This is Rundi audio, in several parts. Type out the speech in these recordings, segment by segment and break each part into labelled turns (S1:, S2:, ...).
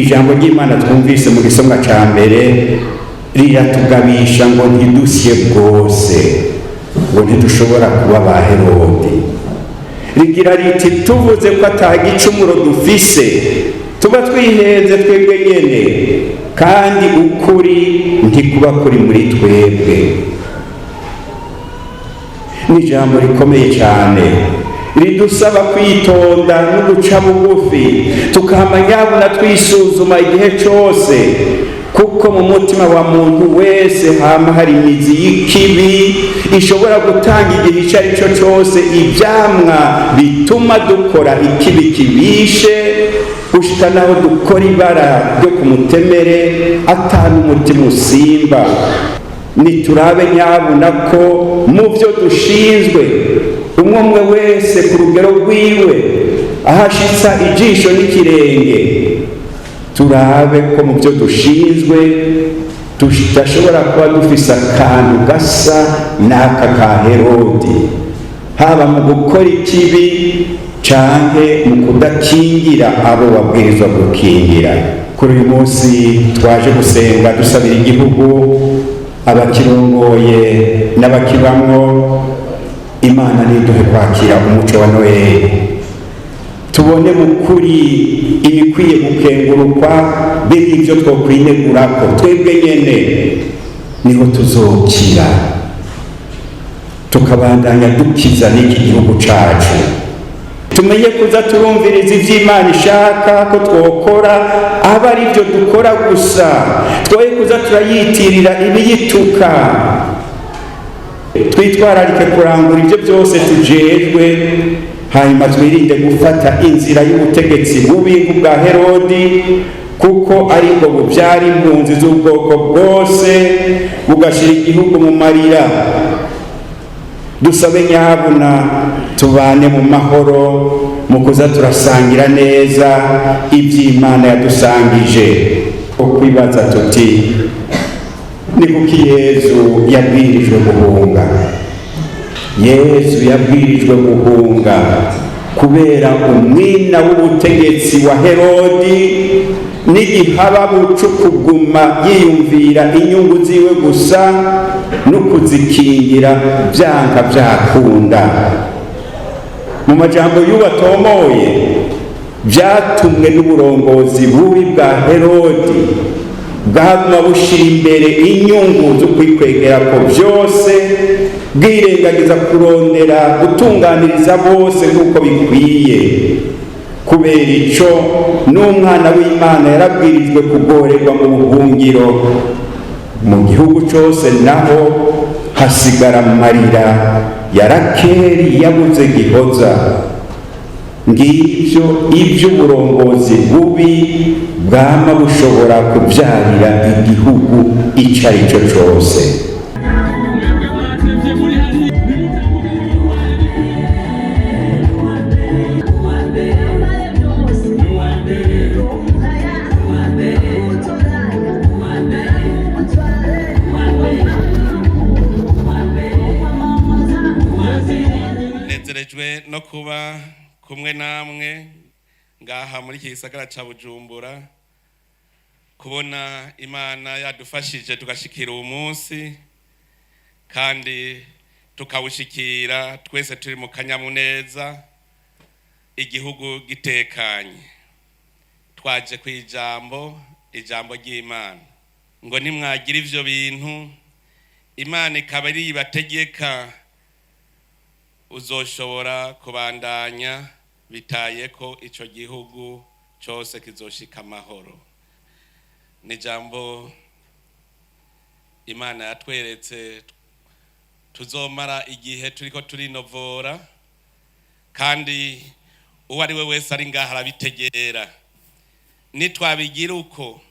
S1: Ijambo ry'Imana twumvise mu gisomwa ca mbere riratugabisha ngo ntidusye bwose, ngo ntidushobora kuba ba Herodi. Rigira riti: "Tuvuze ko ata gicumuro dufise, tuba twihenze twebwe nyene, kandi ukuri ntikuba kuri muri twebwe." Ni ijambo rikomeye cyane ridusaba kwitonda no guca bugufi, tukama nyabuna twisuzuma igihe cyose, kuko mu mutima wa muntu wese hama hari imizi y'ikibi ishobora gutanga igihe icyo ari cyo cyose ibyamwa bituma dukora ikibi kibishe, gushika naho dukora ibara ryo ku mutemere atanu umutima usimba. Niturabe nyabuna ko mu byo dushinzwe, umwe umwe wese ku rugero rwiwe, aho ashitsa ijisho n'ikirenge, turabe ko mu byo dushinzwe tudashobora kuba dufise akantu gasa n'aka ka Herodi, haba mu gukora ikibi canke mu kudakingira abo babwirizwa gukingira. Kuri uyu munsi twaje gusenga dusabira igihugu, abakirongoye n'abakibamwo. Imana niduhe kwakira umuco wa Noheli, tubone mu kuri ibikwiye gukengurukwa be n'ibyo twokwinegurako twebwe nyene, niho tuzokira tukabandanya dukiza n'iki gihugu cacu. Tumenye kuza turumviriza ivy'Imana ishaka ko twokora, aba ari byo dukora gusa, twoye kuza turayitirira ibiyituka. Twitwararike kurangura ibyo byose tujejwe, hanyuma twirinde gufata inzira y'ubutegetsi bubi nk'ubwa Herodi, kuko ari bwo bubyara impunzi z'ubwoko bwose, bugashira igihugu mu marira. Dusabe nyabuna tubane mu mahoro, mu kuza turasangira neza iby'Imana yadusangije. Kwibaza tuti: ni kuki Yezu yabwirijwe guhunga? Yezu yabwirijwe guhunga kubera umwina w'ubutegetsi wa Herodi n'igihababu co kuguma yiyumvira inyungu ziwe gusa no kuzikingira byanka byakunda. Mu majambo y'ubatomoye, byatumwe n'uburongozi bubi bwa Herodi bwaguma bushira imbere inyungu zo kwikwegera ko byose, bwirengagiza kurondera gutunganiriza bose nk'uko bikwiye. Kubera ico, n'umwana w'Imana yarabwirijwe kugorerwa mu buhungiro. Mu gihugu cose naho hasigara amarira ya Rakeri yabuze gihoza. Ngibyo iby'uburongozi bubi bwama bushobora kubyarira igihugu icyo ari cyo cyose.
S2: Nezerejwe no kuba kumwe namwe ngaha muri iki gisagara ca Bujumbura, kubona Imana yadufashije tugashikira uwu munsi kandi tukawushikira twese turi mu kanyamuneza, igihugu gitekanye. Twaje ku ijambo, ijambo ry'Imana, ngo nimwagira ivyo bintu, Imana ikaba ari ibategeka, uzoshobora kubandanya bitaye ko ico gihugu cose kizoshika amahoro. Ni ijambo Imana yatweretse tuzomara igihe turiko turinovora, kandi uwo ari we wese ari ngaha arabitegera. Nitwabigira uko,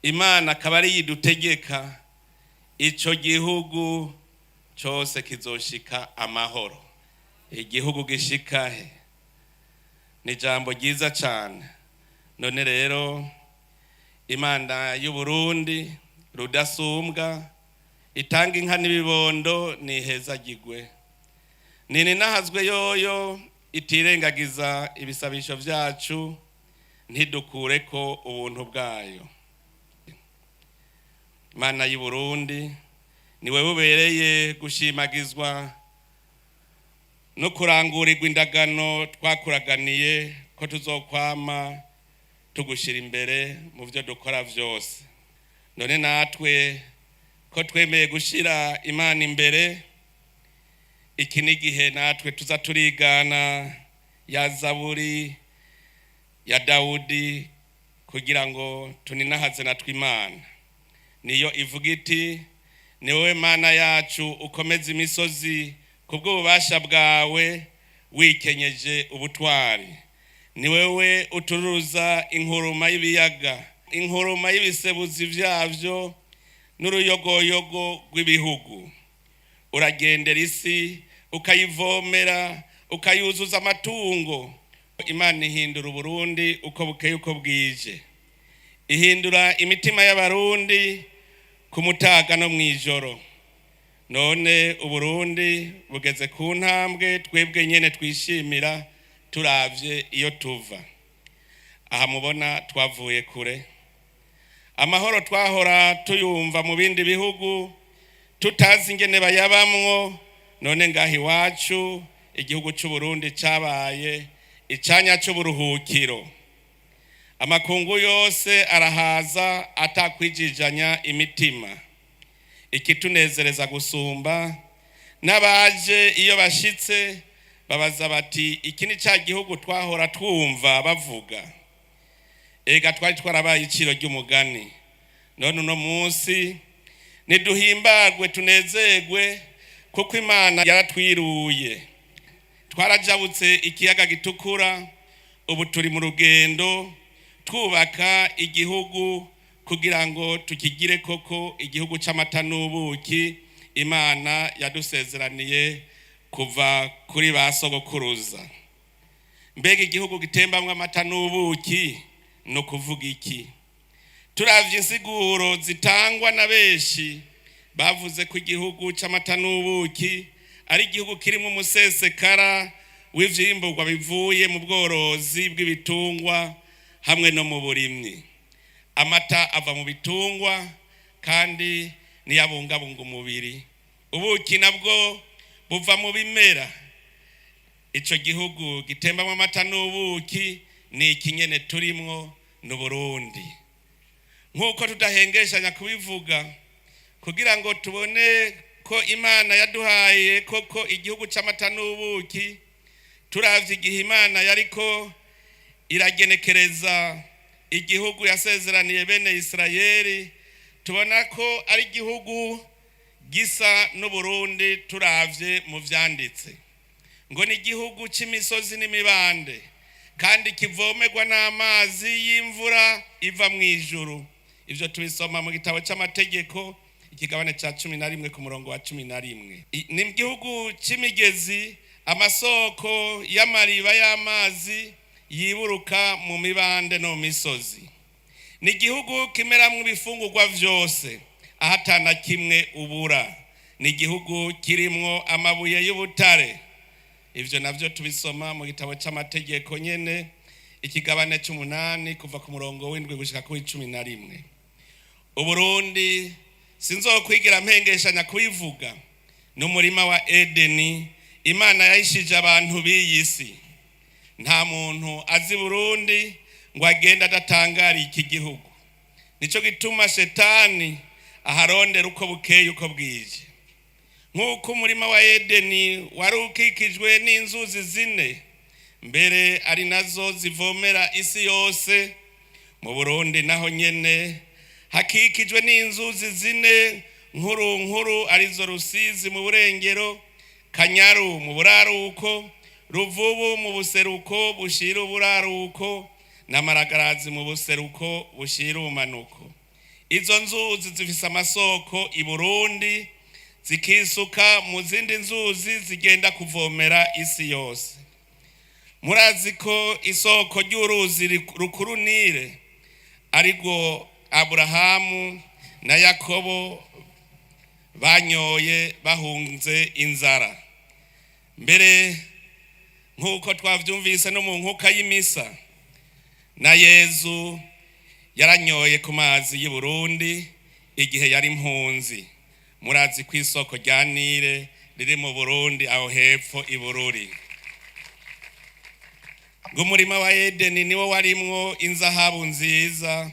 S2: Imana akaba ari yidutegeka, ico gihugu cose kizoshika amahoro. Igihugu gishika he? Ni ijambo ryiza cane. None rero, Imana y'Uburundi rudasumbwa itanga inka n'ibibondo nihezagigwe, nininahazwe yoyo itirengagiza ibisabisho vyacu. ntidukureko ubuntu bwayo. Imana y'i Burundi, niwe bubereye gushimagizwa no kurangurirwa indagano twakuraganiye ko tuzokwama tugushira imbere mu byo dukora vyose. None natwe ko twemeye gushira Imana imbere, iki ni igihe natwe tuza turigana ya Zaburi ya Dawudi kugira ngo tuninahaze natwe Imana. Niyo ivuga iti: "Ni wowe Mana yacu, ukomeza imisozi kubw'ububasha bwawe, wikenyeje ubutwari. Ni wewe uturuza inkuruma y'ibiyaga, inkuruma y'ibisebuzi vyavyo n'uruyogoyogo rw'ibihugu. Uragendera isi ukayivomera, ukayuzuza amatungo." Imana ihindura Uburundi uko bukeye uko bwije, ihindura imitima y'Abarundi ku mutaga no mw'ijoro. None Uburundi bugeze ku ntambwe twebwe nyene twishimira turavye iyo tuva. Aha mubona twavuye kure. Amahoro twahora tuyumva mu bindi bihugu tutazi ingene bayabamwo, none ngaha iwacu igihugu c'Uburundi cabaye icanya c'uburuhukiro. Amakungu yose arahaza atakwijijanya imitima. Ikitunezereza gusumba, n'abaje iyo bashitse babaza bati: "Iki ni ca gihugu twahora twumva bavuga?" Ega twari twarabaye iciro ry'umugani, none uno munsi niduhimbagwe tunezerwe kuko Imana yaratwiruye. Twarajabutse ikiyaga gitukura, ubu turi mu rugendo twubaka igihugu kugira ngo tukigire koko igihugu c'amata n'ubuki Imana yadusezeraniye kuva kuri ba sogokuruza. Mbega igihugu gitembamwo amata n'ubuki ni ukuvuga iki? Turavye insiguro zitangwa na benshi, bavuze ko igihugu c'amata n'ubuki ari igihugu kirimo umusesekara w'ivyimburwa bivuye mu bworozi bw'ibitungwa hamwe no mu burimyi. Amata ava mu bitungwa kandi niyo abungabunga umubiri, ubuki nabwo buva mu bimera. Ico gihugu gitembamwo amata n'ubuki ni iki nyene turimwo, ni Burundi. Nk'uko tudahengeshanya kubivuga kugira ngo tubone ko Imana yaduhaye koko igihugu c'amata n'ubuki, turavye igihe Imana yariko iragenekereza igihugu yasezeraniye bene Isirayeli, tubona ko ari igihugu gisa n'Uburundi. Turavye mu vyanditse ngo ni igihugu c'imisozi n'imibande kandi kivomerwa n'amazi y'imvura iva mu ijuru. Ivyo tubisoma mu gitabo c'Amategeko, ikigabane ca 11 ku murongo wa 11. Ni igihugu c'imigezi, amasoko y'amariba y'amazi yiburuka mu mibande no mu misozi. Ni igihugu kimeramwo ibifungurwa vyose, ahatana kimwe ubura. Ni igihugu kirimwo amabuye y'ubutare. Ivyo navyo tubisoma mu gitabo c'Amategeko nyene, ikigabane c'umunani kuva ku murongo w'7 gushika ku w'11. Uburundi, sinzokwigira mpengeshanya kubivuga, n'umurima wa Edeni Imana yahishije abantu b'iyi si. Nta muntu azi Burundi ngo agende adatangariye iki gihugu. Nico gituma shetani aharondera uko bukeye uko bwije. Nk'uko umurima wa Edeni wari ukikijwe n'inzuzi zine, mbere ari nazo zivomera isi yose, mu Burundi naho nyene hakikijwe n'inzuzi zine nkuru nkuru, arizo Rusizi mu burengero, Kanyaru mu buraruko, Ruvubu mu buseruko bushira uburaruko, n'Amaragarazi mu buseruko bushira ubumanuko. Izo nzuzi zifise amasoko i Burundi, zikisuka mu zindi nzuzi zigenda kuvomera isi yose. Murazi ko isoko ry'uruzi rukuru Nile arirwo Aburahamu na Yakobo banyoye bahunze inzara. Mbere nk'uko twavyumvise no mu nkuka y'imisa, Na Yezu yaranyoye ku mazi y'i Burundi igihe yari impunzi. Murazi ko isoko rya Nile riri mu Burundi, aho hepfo i Bururi. Ngo umurima wa Edeni niwo warimwo inzahabu nziza,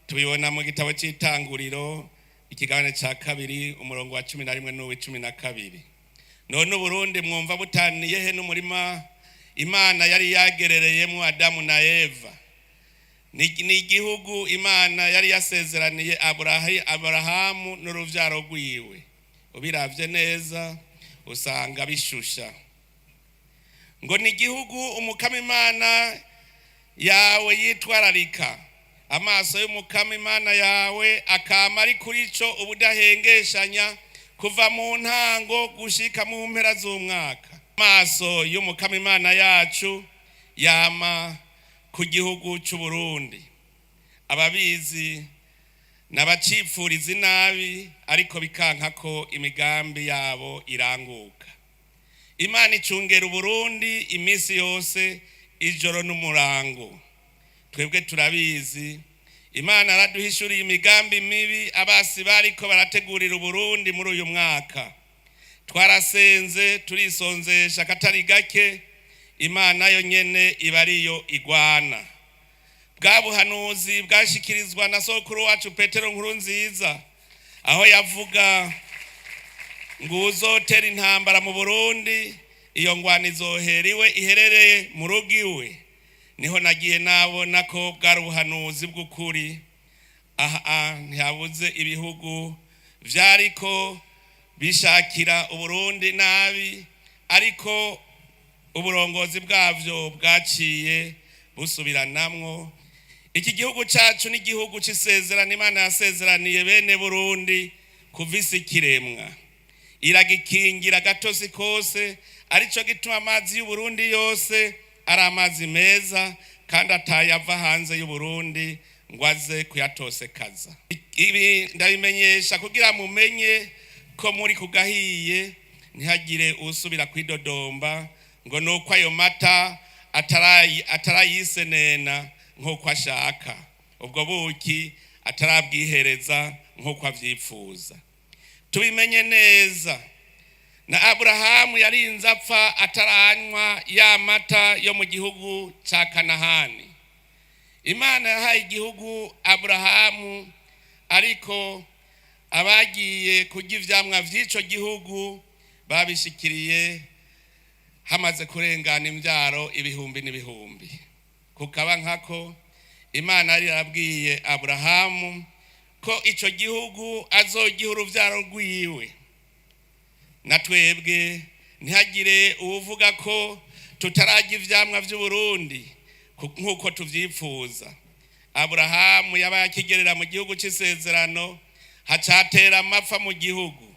S2: tubibona mu gitabo cy'Itanguriro, ikigabane cya 2, umurongo wa 11 n'uw'icumi na kabiri. None Uburundi mwumva butaniye he n'umurima Imana yari yagerereyemo Adamu na Eva? Ni igihugu Imana yari yasezeraniye Aburahamu n'uruvyaro rwiwe. Ubiravye neza usanga bishusha. Ngo ni igihugu Umukama Imana yawe yitwararika, amaso y'Umukama Imana yawe akama ari kuri cyo ubudahengeshanya kuva mu ntango gushika mu mpera z'umwaka. Amaso y'Umukama Imana yacu yama ku gihugu cy'u Burundi. Ababizi n'abacipfuriza inabi, ariko bikanka ko imigambi yabo iranguka. Imana icungera Uburundi iminsi yose, ijoro n'umurango. Twebwe turabizi, Imana araduhishuriye imigambi mibi abasi bariko barategurira Uburundi muri uyu mwaka. Twarasenze, turisonzesha akatari gake, Imana yo nyene iba ariyo igwana. Bwa buhanuzi bwashikirizwa na sokuru wacu Petero Nkuru Nziza, aho yavuga ngo uzotera intambara mu Burundi, iyo ngwano izohera iwe, iherereye mu rugo iwe. Niho nagiye nabona ko bwari ubuhanuzi bw'ukuri. Aha ntihabuze ibihugu vyariko bishakira Uburundi nabi, ariko uburongozi bwavyo bwaciye busubiranamwo. Iki gihugu cacu ni igihugu c'isezerano Imana yasezeraniye bene Burundi kuva isi kiremwa, iragikingira gatosi kose. Arico gituma amazi y'Uburundi yose ari amazi meza, kandi atayava hanze y'Uburundi ngo aze kuyatosekaza. Ibi ndabimenyesha kugira mumenye ko muri kugahiye, ntihagire usubira kwidodomba ngo nuko ayo mata atarayisenena nk'uko ashaka, ubwo buki atarabwihereza nk'uko avyipfuza. Tubimenye neza, na Aburahamu yarinze apfa ataranywa ya mata yo mu gihugu ca Kanahani. Imana yahaye igihugu Aburahamu, ariko abagiye kurya ivyamwa vy'ico gihugu babishikiriye hamaze kurengana imbyaro ibihumbi n'ibihumbi. Kukaba nkako Imana yari yarabwiye Aburahamu ko ico gihugu azogiha uruvyaro rwiwe. Na twebwe ntihagire uwuvuga ko tutararya ivyamwa vy'Uburundi nk'uko tuvyipfuza. Aburahamu yabaye akigerera mu gihugu c'isezerano, hacatera amapfa mu gihugu.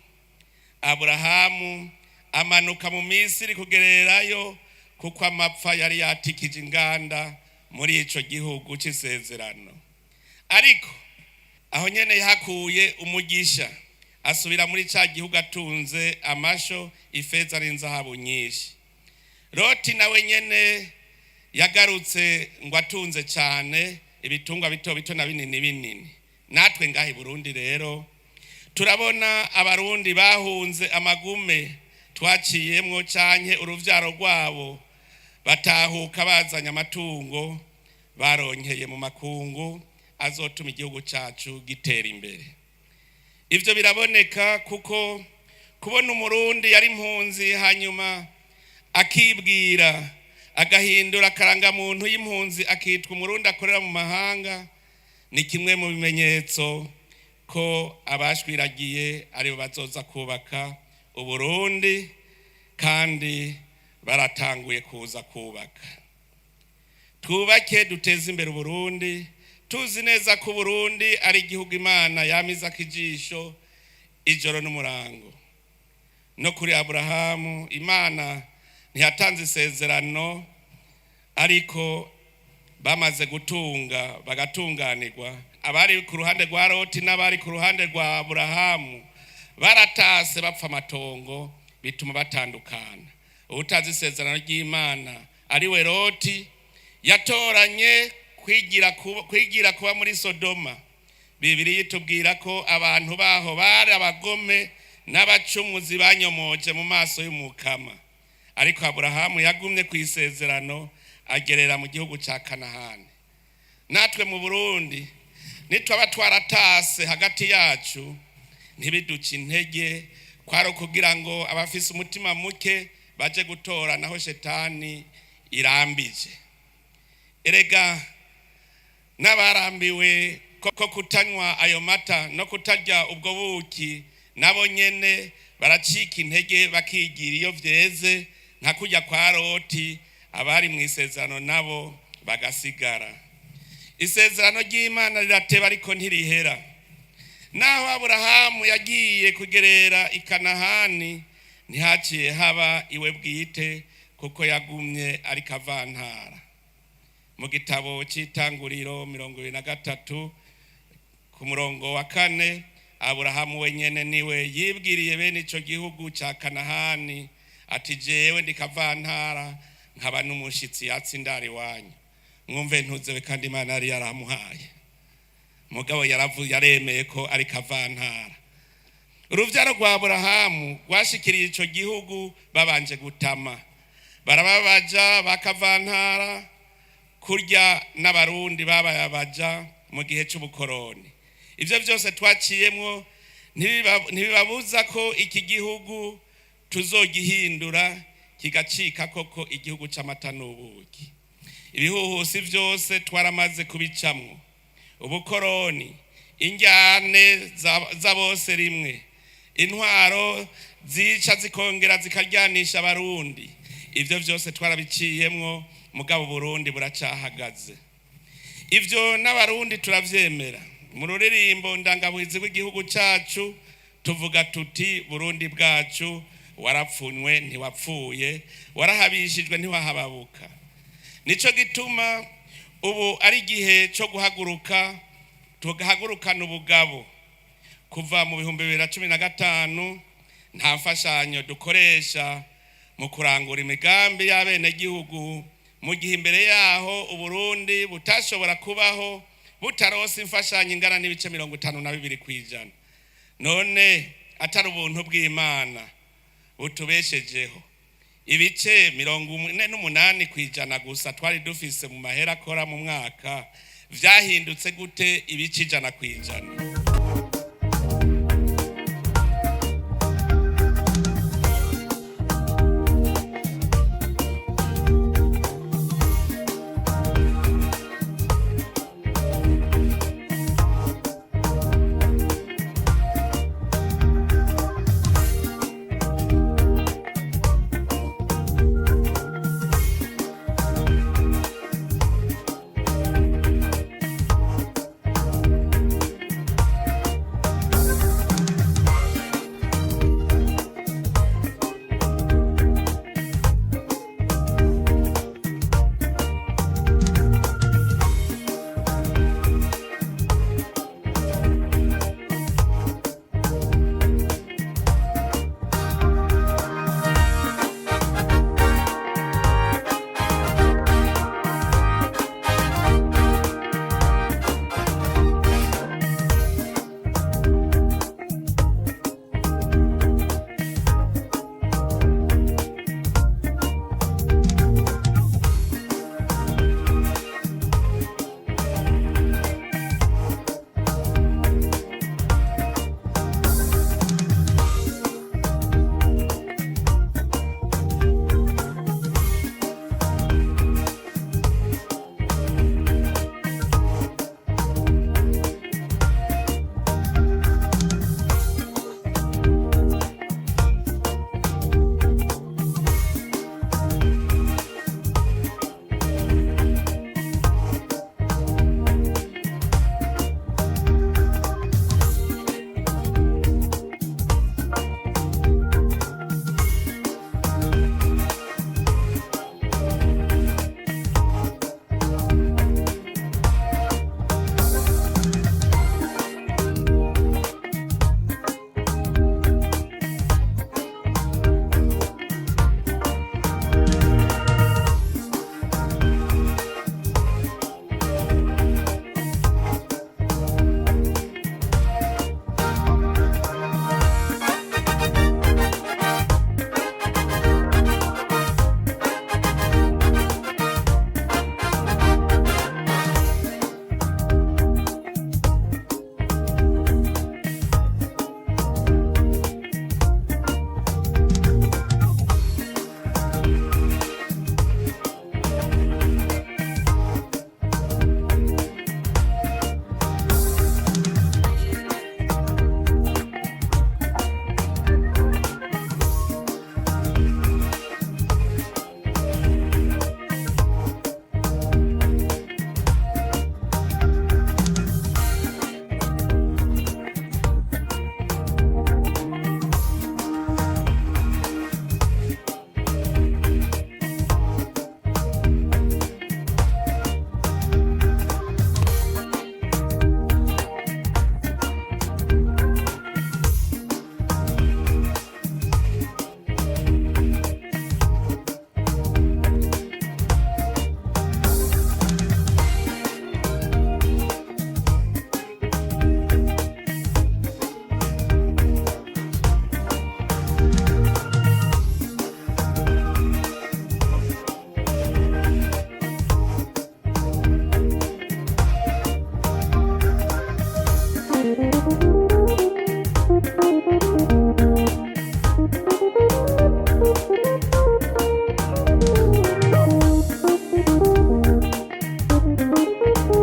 S2: Aburahamu amanuka mu Misiri kugererayo, kuko amapfa yari yatikije inganda muri ico gihugu c'isezerano. Ariko aho nyene yahakuye umugisha, asubira muri ca gihugu atunze amasho, ifeza n'inzahabu nyinshi. Loti nawe nyene yagarutse ngo atunze cane ibitungwa bito bito na binini binini. Natwe ngaha i Burundi rero turabona Abarundi bahunze amagume twaciyemwo canke uruvyaro rwabo, batahuka bazanye amatungo baronkeye mu makungu azotuma igihugu cacu gitera imbere. Ivyo biraboneka, kuko kubona Umurundi yari impunzi hanyuma akibwira agahindura akarangamuntu y'impunzi akitwa Umurundi akorera mu mahanga, ni kimwe mu bimenyetso ko abashwiragiye aribo bazoza kubaka Uburundi, kandi baratanguye kuza kubaka. Twubake, duteze imbere Uburundi, tuzi neza ko Uburundi ari igihugu Imana yamizako ijisho ijoro n'umurango. No kuri Aburahamu Imana ntiyatanze isezerano, ariko bamaze gutunga bagatunganirwa, abari ku ruhande rwa Loti n'abari ku ruhande rwa Aburahamu baratase bapfa amatongo, bituma batandukana. Utazi isezerano ry'Imana ari we Loti yatoranye. kwigira kuba muri Sodoma, Bibiliya itubwira ko abantu baho bari abagome n'abacumuzi banyomoje mu maso y'Umukama. Ariko Aburahamu yagumye ku isezerano, agerera mu gihugu cya Kanahani. Natwe mu Burundi nitwaba twaratase hagati yacu, ntibiduce intege. Kwari ukugira ngo abafise umutima muke baje gutora naho shetani irambije. Erega n'abarambiwe ko kutanywa ayo mata no kutarya ubwo buki, nabo nyene baracika intege bakigira iyo vyeze, nka kurya kwa Loti, abari mu isezerano nabo bagasigara. Isezerano ry'Imana rirateba ariko ntirihera. Naho Aburahamu yagiye kugerera i Kanahani, ntihaciye haba iwe bwite, kuko yagumye ari kavantara. Mu gitabo cy'Itanguriro 23 ku murongo wa 4, Aburahamu wenyene niwe yibwiriye bene ico gihugu ca Kanahani ati: "Jewe ndi kavantara, nkaba n'umushitsi yatsindara iwanyu." Mwumve ntuzewe, kandi Imana yari yaramuhaye, mugabo yaravuye yaremeye ko ari kavantara. Uruvyaro rwa Aburahamu rwashikiriye ico gihugu babanje gutama, barababaja bakavantara, kurya n'Abarundi babayabaja mu gihe c'ubukoroni. Ivyo vyose twaciyemwo ntibibabuza ko iki gihugu tuzogihindura kigacika koko igihugu c'amata n'ubuki. Ibihuhusi vyose twaramaze kubicamwo: ubukoroni, injyane za bose rimwe, intwaro zica zikongera zikaryanisha Abarundi. Ivyo vyose twarabiciyemwo, mugabo Burundi buracahagaze. Ivyo n'Abarundi turavyemera. Mu ruririmbo ndangabuhizi rw'igihugu cacu tuvuga tuti: "Burundi bwacu, warapfunywe ntiwapfuye, warahabishijwe ntiwahababuka." Nico gituma ubu ari igihe cyo guhaguruka, tugahagurukana ubugabo. Kuva mu 2015 nta mfashanyo dukoresha mu kurangura imigambi y'abenegihugu, mu gihe imbere yaho Uburundi butashobora kubaho butarose imfashanyo ingana n'ibice 52%. None atari ubuntu bw'Imana butubeshejeho, ibice 48% gusa twari dufise mu mahera akora mu mwaka vyahindutse gute ibice 100%?